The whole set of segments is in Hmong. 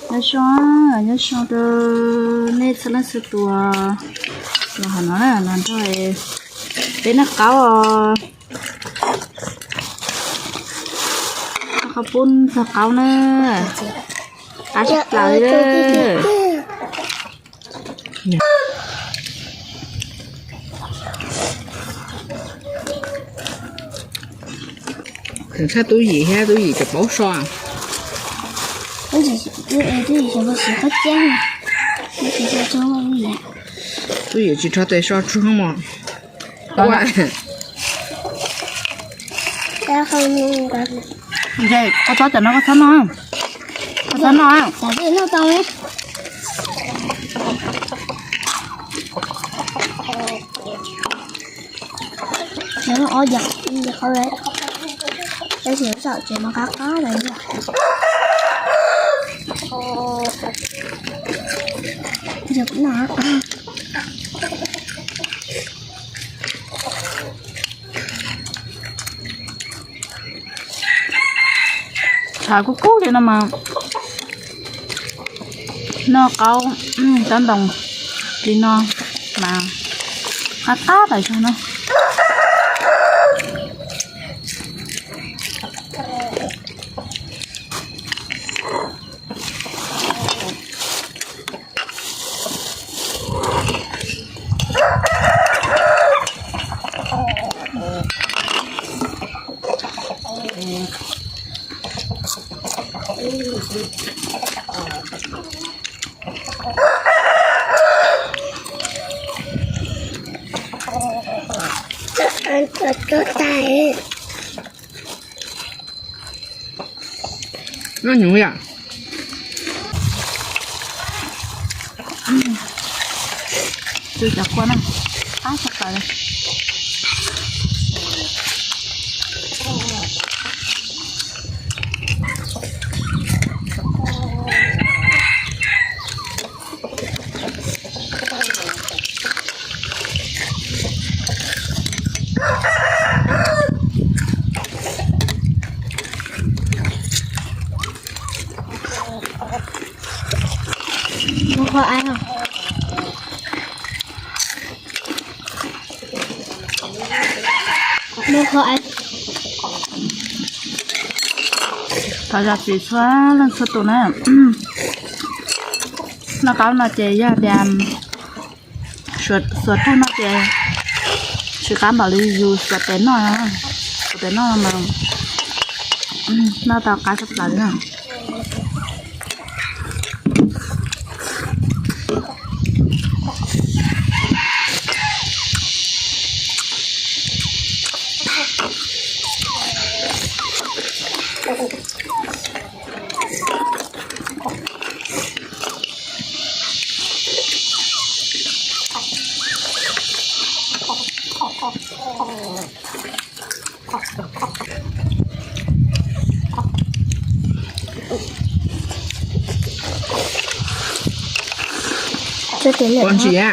Nyob zoo, nyob zoo rau nej txhua leej txhua tus los hauv no na, los nrog peb noj qaub os. Noj qaub pub txog qaub na, qab tshaj plaws li. Tshaj tub yim thiab, tub yim tseem paub so. Tub yim tsis rho tes so tsuag mos. Koj txhob cov no, koj txhob noj, koj txhob noj. Nws ob yam li qhov lawm, tab sis lub saum tsev no qab qab lawm. Tshav kub kub li no mas noj qaub rab ntoo li no mas qab qab tas zog na. Noj nyuv yom. Tsw cov kua na, qab tshaj plaws li. Muab qhov av, muab qhov av. Thov zam txim txhua leej txhua tus na. Noj qaub no ces yog tias xuas rag noj ces tsis qab npaum li yus xuas tes noj, xuas tes noj mas noj tau qab tshaj plaws li na. Pov ntsis a?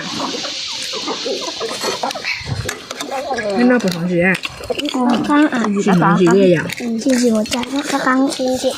Nej noj puas hnov ntsis a? Ntsis hnov ntsis li yom? Ntsis ntsis ua cas qab qab ntsis ntsis.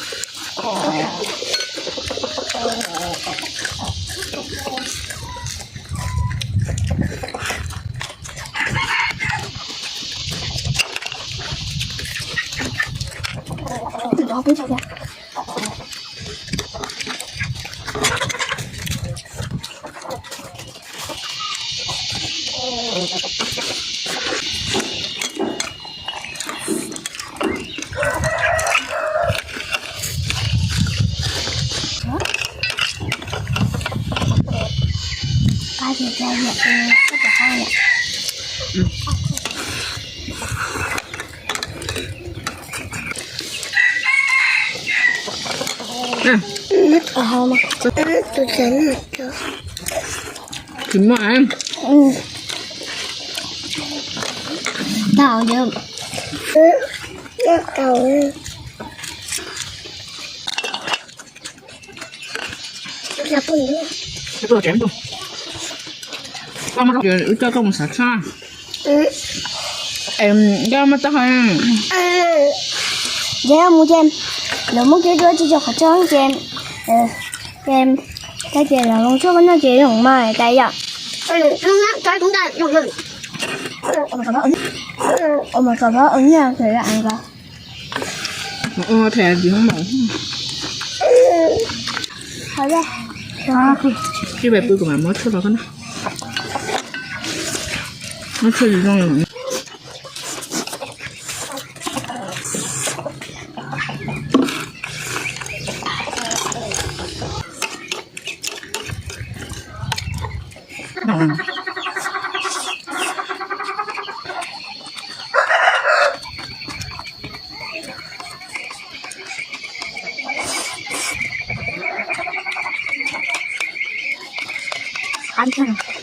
Tsis muaj. Tau yom. Wb coj koj mus xav tshaj. Koj muaj txoj hau. Ces mus ces lawv muab kiag dua tsis tso qhov tso ces Ces, ces los zoo tshuaj koj noj ces zoo mas tas yom. Ua mas kom pab ua nyiaj ces ua them tim hoob maum. Tij pais pw kuv mam muab tshuaj rau koj na. Muab tshuaj zoo zoo. Qab ntag.